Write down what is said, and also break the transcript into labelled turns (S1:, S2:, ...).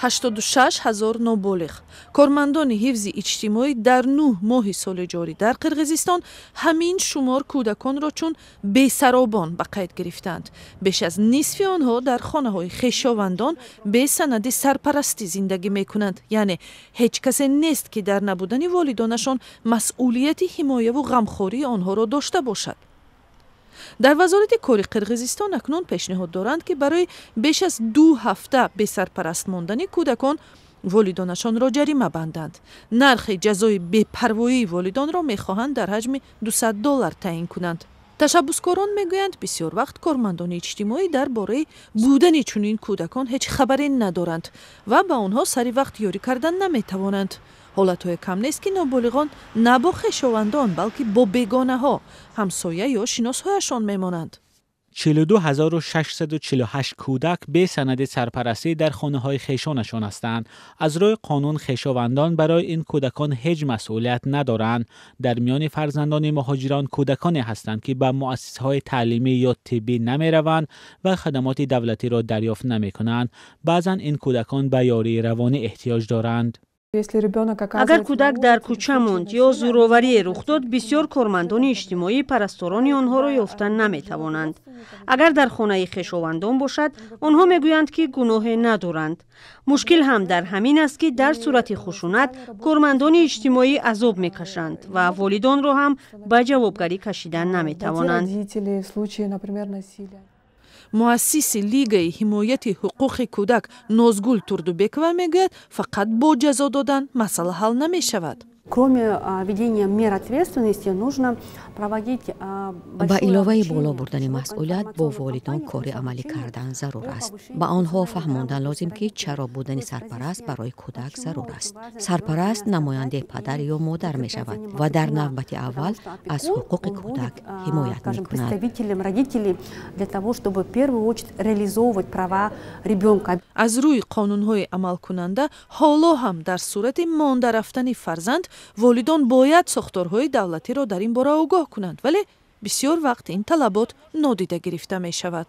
S1: 86 ҳазор ноболиғ. Кормандони ҳифзи иҷтимоӣ дар 9 моҳи соли ҷорӣ дар Қирғизистон ҳамин шумор кӯдаконро чун бесаробон ба қайд гирифтаанд. Беш аз нисфи онҳо дар хонаҳои хешовандон бе санади сарпарастӣ зиндагӣ мекунанд, яъне ҳеҷ касе нест, ки дар набудани волидонашон масъулияти ҳимояву ғамхории онҳоро дошта бошад. Дар Вазорати кори Қирғизистон акнун пешниҳод доранд, ки барои беш аз 2 ҳафта бесарпараст мондани кӯдакон волидонашонро ҷарима банданд. Нархи ҷазои бепарвоии волидонро мехоҳанд дар ҳаҷми 200 доллар таъин кунанд. Ташаббускорон мегӯянд, бисёр вақт кормандони иҷтимоӣ дар бораи будани чунин кӯдакон ҳеҷ хабаре надоранд ва ба онҳо сари вақт ёрӣ кардан наметавонанд. Ҳолатҳое кам нест, ки ноболиғон на бо хешовандон, балки бо бегонаҳо, ҳамсоя ё шиносҳояшон мемонанд.
S2: 42,648 кӯдак бе санади сарпарастӣ дар хонаҳои хешонашон ҳастанд. Аз рӯи қонун, хешовандон барои ин кӯдакон ҳеҷ масъулият надоранд. Дар миёни фарзандони муҳоҷирон кӯдаконе ҳастанд, ки ба муассисаҳои таълимӣ ё тиббӣ намераванд ва хадамоти давлатиро дарёфт намекунанд. Баъзан ин кӯдакон ба ёрии равонӣ эҳтиёҷ доранд.
S3: Агар кӯдак дар кӯча монд ё зӯроварие рух дод, бисёр кормандони иҷтимоӣ парасторони онҳоро ёфта наметавонанд. Агар дар хонаи хешовандон бошад, онҳо мегӯянд, ки гуноҳе надоранд. Мушкил ҳам дар ҳамин аст, ки дар сурати хушунат кормандони иҷтимоӣ азоб мекашанд ва волидонро ҳам ба ҷавобгарӣ кашида наметавонанд.
S1: Муассиси Лигаи ҳимояти ҳуқуқи кӯдак Нозгул Турдубекова мегӯяд, фақат бо ҷазо додан масъала ҳал намешавад.
S4: Кроме введения мер ответственности, нужно проводить
S5: Ба иловаи боло бурдани масъулият, бо волидон кори амалӣ кардан зарур аст. Ба онҳо фаҳмондан лозим, ки чаро будани сарпараст барои кӯдак зарур аст. Сарпараст намояндаи падар ё модар мешавад ва дар навбати аввал аз ҳуқуқи кӯдак ҳимоят мекунад.
S4: Представителям родителей для того, чтобы в первую очередь реализовывать права ребенка.
S1: Аз рӯи қонунҳои амалкунанда, ҳоло ҳам дар сурати монда рафтани фарзанд волидон бояд сохторҳои давлатиро дар ин бора огоҳ кунанд, вале бисёр вақт ин талабот нодида гирифта мешавад.